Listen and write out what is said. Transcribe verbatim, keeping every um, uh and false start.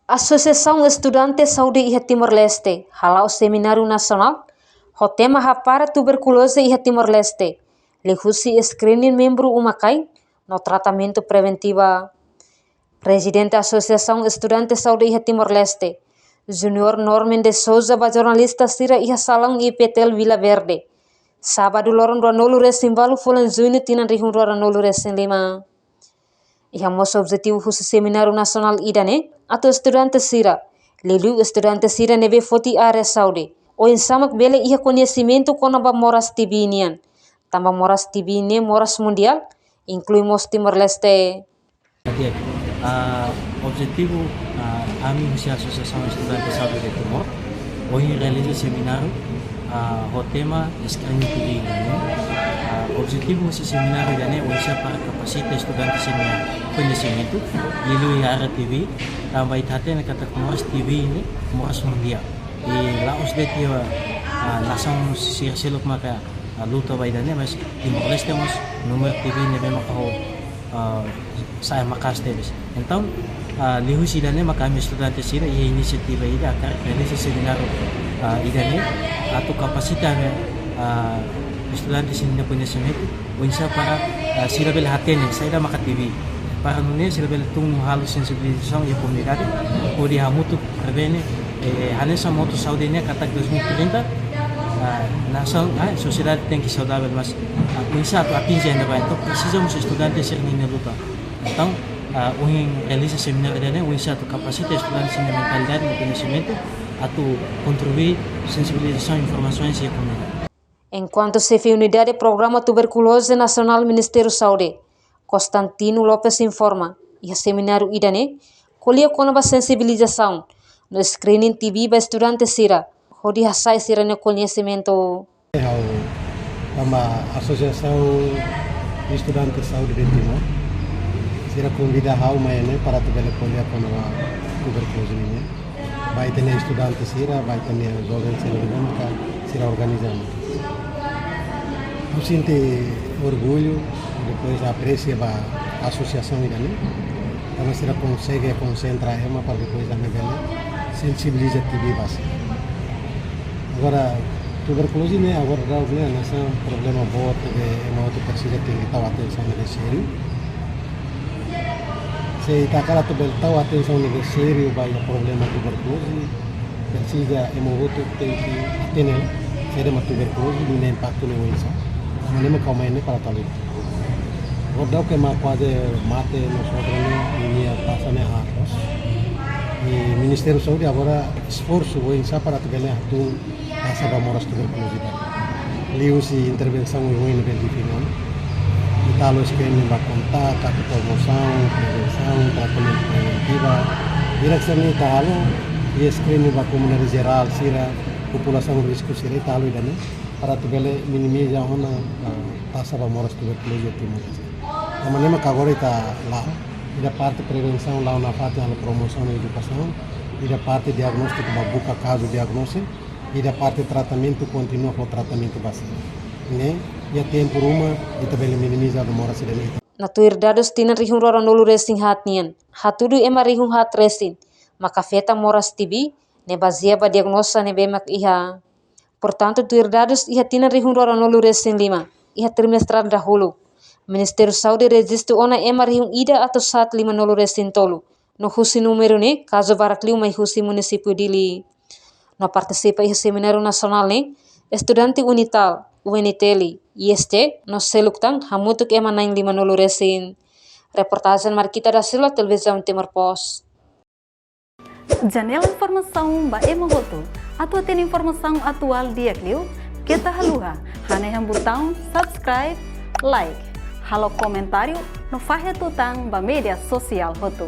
Asosiasaun Estudante Saúde iha Timor-Leste hala'o semináriu nasionál ho tema Hapara Tuberkuloze iha Timor-Leste, liuhusi screening membru uma-kain no tratamentu preventiva. Prezidente Asosiasaun Estudante Saúde iha Timor-Leste, Junior Norman de Souza, ba jornalista sira iha salaun I P T L Vila Verde, sábadu loron ruanulu-resin-ualu fulan Juñu tinan rihun ruanulu-resin-lima. Iha mós objetivu husi semináriu nasionál ida-ne'e atu estudante sira, liuliu estudante sira ne'ebé foti área saúde, oinsá mak bele iha koñesimentu kona-ba moras T B nian, tanba moras T B ne'e moras mundiál, inklui mós Timor-Leste. Di'ak, ah, objetivu, ah, ami husi Asosiasaun Estudante Saúde de Timor ohin realiza semináriu, ah, ho tema screening T B nian. Ah, objetivu husi semináriu ida-ne'e oinsá para kapasita estudante sira-nia koñesimentu liuliu iha área T B, tanba ita hatene katak moras T B ne'e moras mundiál. I la'ós de'it iha, ah, nasaun sira seluk maka, ah, luta ba ida-ne'e, mas Timor-Leste mós númeru T B ne'ebé maka ho, ah, sa'e maka'as tebes. Entaun, ah, liuhusi ida-ne'e maka ami estudante sira iha inisiativa ida hakarak realiza semináriu, ah, ida-ne'e atu kapasita ami, ah, estudante sira-nia koñesimentu oinsá para, ah, sira bele hatene saida maka T B. Para nune'e sira bele tun halo sensibilizasaun iha komunidade, hodi hamutuk prevene, eh, hanesan motu saúde ne'e katak dois mil e trinta, ah, nasaun, ah, sosiedade tenke saudavel, mas, ah, oinsá atu atinje ne'ebá. Entaun presiza mós estudante sira-nia luta. Entaun, ah, ohin realiza semináriu ida-ne'e oinsá atu kapasita estudante sira-nia mentalidade no koñesimentu atu kontribui sensibilizasaun, informasaun iha komunidade. Enkuantu Xefe Unidade Programa Tuberkuloze Nasionál Ministériu Saúde, Constantino Lopes, informa, iha semináriu ida-ne'e ko'alia kona-ba sensibilizasaun no screening T B ba estudante sira, hodi hasa'e sira-nia koñesimentu. Ha'u tanba Asosiasaun Estudante Saúde de Timor, sira konvida ha'u mai ne'e para atu bele ko'alia kona-ba tuberkuloze nian. Ba ita-nia estudante sira, ba ita-nia joven sira ne'ebé maka sira organiza. Ha'u sente orgullu, depois apresia ba asosiasaun ida-ne'e, tanba sira konsege konsentra ema para depois ami bele sensibiliza T B ba sira. Agora, tuberkuloze ne'e, agora daudaun ne'e, hanesan problema boot ne'ebé ema hotu presiza tenke tau atensaun ne'ebé sériu. Se ita hakarak atu bele tau atensaun ne'ebé sériu ba iha problema tuberkuloze, presiza ema hotu tenke hatene saida mak tuberkuloze, ninia impaktu ne'e oinsá. Tanba ne'e mak ha'u mai ne'e para atu halo. Agora daudaun ema kuaze mate no sofre ne'e, ninia tasa ne'e haat loos. I Ministériu Saúde agora esforsu oinsá para atu bele hatún tasa ba moras tuberkuloze ida. Liuhusi intervensaun oioin ne'ebé define ona. Ita halo screening ba kontaktu, promosaun, prevensaun, tratamentu preventiva. Diresaun ne'e ita halo, i screening ba komunidade jerál sira, populasaun risku sira ita halo ida-ne'e, para atu bele minimiza ona, ah, tasa ba moras tuberkuloze iha Timor-Leste. Tanba ne'e mak agora ita la'o, ida parte prevensaun la'o nafatin halo promosaun no edukasaun, ida parte diagnóstiku ba buka kazu diagnose, ida parte tratamentu kontinua ho tratamentu ba sira. Ne'e, iha tempu ruma, ita bele minimiza ona moras ida-ne'e. No tuir dadus tinan rihun ruanulu-resin-haat nian, hatudu ema rihun haat resin maka afeta moras T B, ne'e bazeia ba diagnoza ne'ebé mak iha. Portantu, tuir dadus iha tinan rihun ruanulu-resin-lima, iha trimestrál dahuluk, Ministériu Saúde rejistu ona ema rihun ida atus haat limanulu-resin-tolu, no husi númeru ne'e, kazu barak liu mai husi munisípiu Dili. No partisipa iha semináriu nasionál ne'e, estudante Unital, U N T L, I S T, no seluk tan hamutuk ema na'in limanulu-resin. Reportajen Marquita da Silva, Televizaun Timor Post. Janela informasaun ba ema hotu. Atu hatene informasaun atuál di'ak liu, keta haluha hanehan butaun subscribe, like, halo komentáriu, no fahe tutan ba média sosiál hotu.